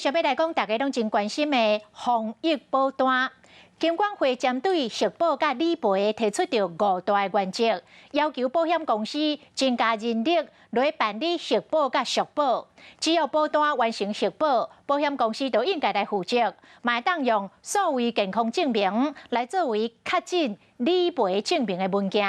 續欲來講，大家攏真關心的防疫保單。金管會針對續保佮理賠提出著五大原則，要求保險公司增加人力來辦理續保佮續保。只要保單完成續保，保險公司就應該來負責，嘛會當用數位健康證明來作為確診理賠證明的文件。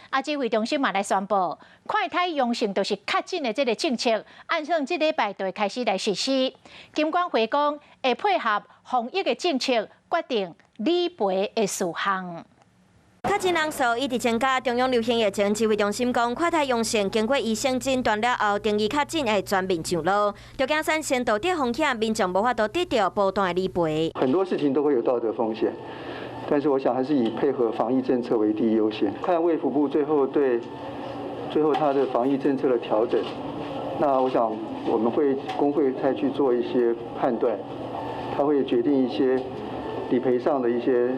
啊，指揮中心嘛來宣布，快篩陽性就是確診的這个政策，按算這禮拜就會開始來實施。金管會講會配合防疫的政策，決定理賠的事項。確診人數一直增加，中央流行疫情指揮中心講，快篩陽性經過醫生診斷了後，定義確診會全面上路，就驚產生道德風險，民眾無法度得著保單的理賠。很多事情都會有道德風險，但是我想還是以配合防疫政策為第一優先。看衛福部最後對最後他的防疫政策的調整，那我想我們會工會再去做一些判斷，他會決定一些理賠上的一些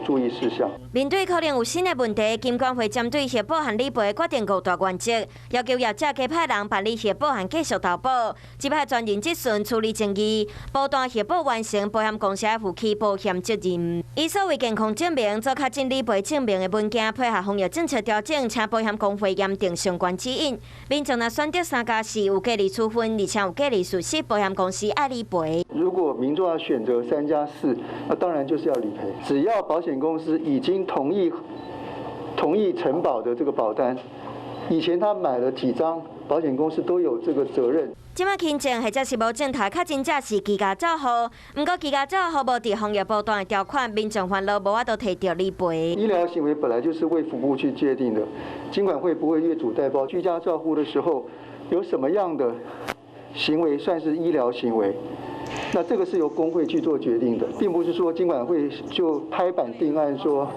注意事項。面對可能有新的問題，金管會針對續保和理賠決定五大原則，要求業者加派人辦理續保和繼續投保，指派專人質詢處理爭議，保單續保完成，保險公司愛負起保險責任。以數位健康證明做確診理賠證明的文件，配合防疫政策調整，請保險公會嚴訂相關指引。民眾若選擇3+4有隔離處分，而且有隔離事實，保險公司愛理賠。如果民眾要選擇3+4，那當然就是要理賠。只要保險公司已經同意承保的這個保單，以前他買了幾張，保險公司都有這個責任。這擺輕症或者是無症狀確診者是居家照護，毋過居家照護無佇防疫保單的條款，民眾煩惱無法度提著理賠。醫療行為本來就是衛福部去界定的，金管會不會越俎代庖。居家照護的時候，有什麼樣的行為算是醫療行為？那這個是由工會去做決定的，並不是說金管會就拍板定案說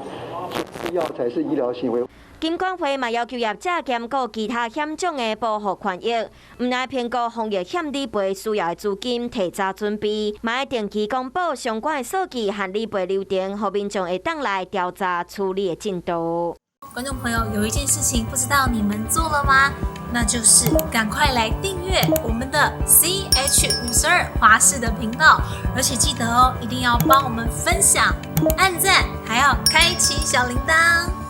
藥才是醫療行為。金管會嘛要求業者兼顧其他險種的保護權益，毋但評估防疫險理賠需要的資金，提早準備，嘛愛定期公布相關的數據和理賠流程，予民眾會當來調查處理的進度。觀眾朋友，有一件事情不知道你們做了嗎？那就是趕快來訂閱我們的 CH 52華視的頻道，而且記得哦，一定要幫我們分享、按讚，還要開啟小鈴鐺。